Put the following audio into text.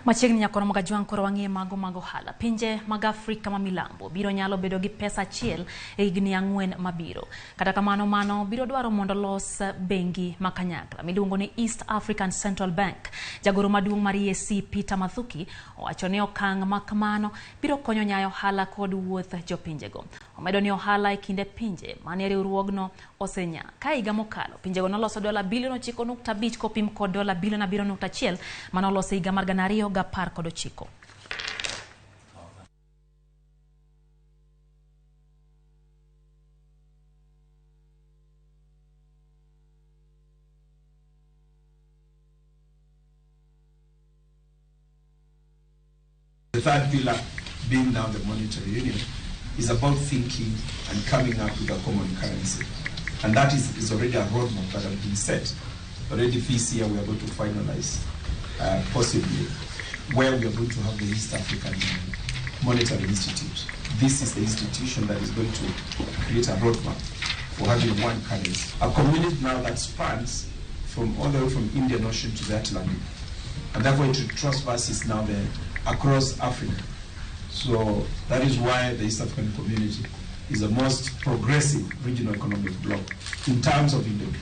Machiegni nyakoro mag ajwang' koro wang'iye mago mag ohala. Pinje mag Afrika ma milambo biro nyalo bedo gi pesa achiel e higni 4 mabiro. Kata kamano mano biro dwaro mondo los bengi ma kanyakla miluongo ni East African Central Bank. Jagoro maduong' mar EAC Peter Mathuki owacho ni okang' ma kamano biro konyo nyayo ohala kod wuoth jopinjego. Omedo ni ohala e kinde pinje manie riwruogno osenya. Ka higa mokalo, pinjego noloso dola bilion 9.5 kopim kod dola bilion 7.1 manoloso higa mar 2019. The third pillar, being now the monetary union, is about thinking and coming up with a common currency. And that is already a roadmap that has been set. Already this year we are going to finalize, possibly, where we are going to have the East African Monetary Institute. This is the institution that is going to create a roadmap for having one currency. A community now that spans from all the way from Indian Ocean to the Atlantic. And therefore it transverses now the across Africa. So that is why the East African Community is the most progressive regional economic bloc in terms of integration.